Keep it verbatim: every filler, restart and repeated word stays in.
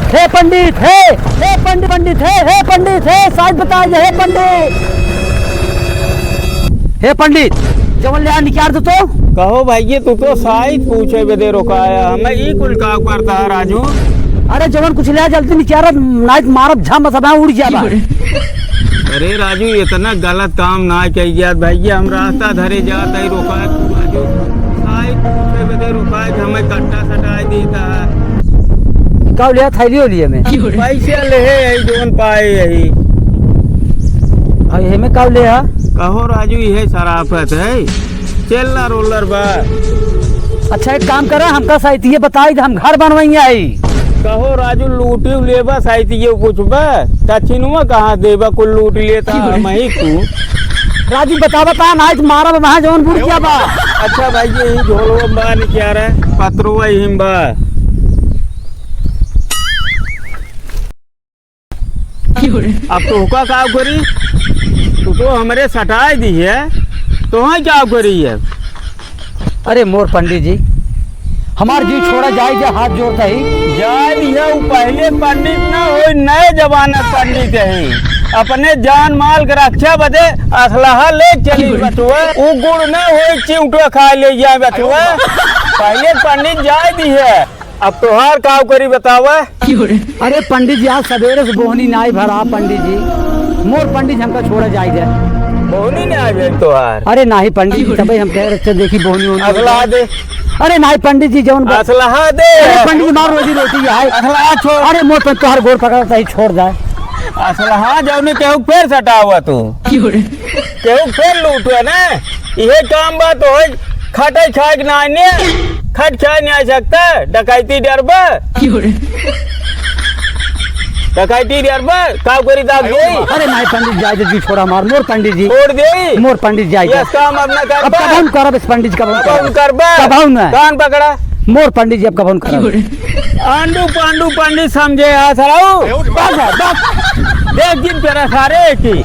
हे पंडित, हे, हे पंडित, पंडित, हे, हे पंडित, हे साइत बताइ दे, हे पंडित। हे पंडित, जवन ले आ निकार दो तो। कहो भइया, तू तो साइत पूछे बदे रोकाया, हमें ई कुल का करता है राजू? अरे जवन कुछ ले आ जल्दी निकार, नाहीं त मारब झाम सब उड़ जाबा। अरे राजू, इतना गलत काम ना कइया भइया, हम रास्ता धरे जात ही रोकाए तू राजू। साइत पूछे बदे रोकाए कि हमें कट्टा सटाए देता है। का लिया थैली हो लिए में? पैसे ले है, यही जौन पाए यही। और ये में का ले है? कहो राजू, यह शराफत है? चेल्लर ओल्लर बा। अच्छा, एक काम करा, हमका साइतिये बताई, हम घर बनवाई आई। कहो राजू, लूटी लेबा, साइतिये कुछ बा, दक्षिणवा कहाँ देबा, कुल लूट लेता हम ही तू। राजू, बता, बता, नाहीं त मारब वहाँ जौन बुढ़िया बा। अच्छा भाई, यही झोलवा बा, निकारा, पत्रो यही बा। अब तोहका का करी? तू तो हमरे सटाए दिहे, तोहई का करी है? अरे मोर पंडित जी, हमार जीव छोड़ा, जाए जा, हाथ जोड़ता ही। जाए दिहे, उ पहिले पंडित ना होई, नए जमाना पंडित है। अपने जान माल के रक्षा बदे असलहा ले चली बचवा। उ गुड़ ना होई, चिउटवा खा ले जाए बचवा। पहिले पंडित जाए दिहे। अब तोहार काव करी बतावा? अरे पंडित जी, आज सबेरे से बोहनी नाई भरा पंडित जी, मोर पंडित जी हमका छोड़ा जाई दे। बोहनी नाई भइल तोहार? अरे नाहीं पंडित जी, तबे हम कह रहे थे, देखी बोहनी होनी। असलहा दे। अरे नाहीं पंडित जी, जौन बा-, असलहा दे। अरे पंडित जी, मार रोजी रोटी है। असलहा छोड़। अरे मोर पंडित, तोहार गोड़ पकड़ता ही, छोड़ दे। असलहा जौने केहू फेर सटावा तू। केहू फेर लूटवा ना, इहे काम बा तो होई, खटै खाए के नाई ने, खट खाए नाई सकता, डकैती डरबा। डकैती डरबा, का करी दाब देई? अरे नाई पंडित, जाए दे जी, छोड़ा मार, मोर पंडित जी। छोड़ देई? मोर पंडित जाए दे। यस काम अब ना करबा। अब कब हम करब इस पंडित जी, कब हम कब हम करब? करबा? कब हम ना? कान पकड़ा। मोर पंडित जी, अब कब हम करब? आंडू पांडू पंडित समझे आ सराऊ। बस, बस। देख जिन तेरा सारे की।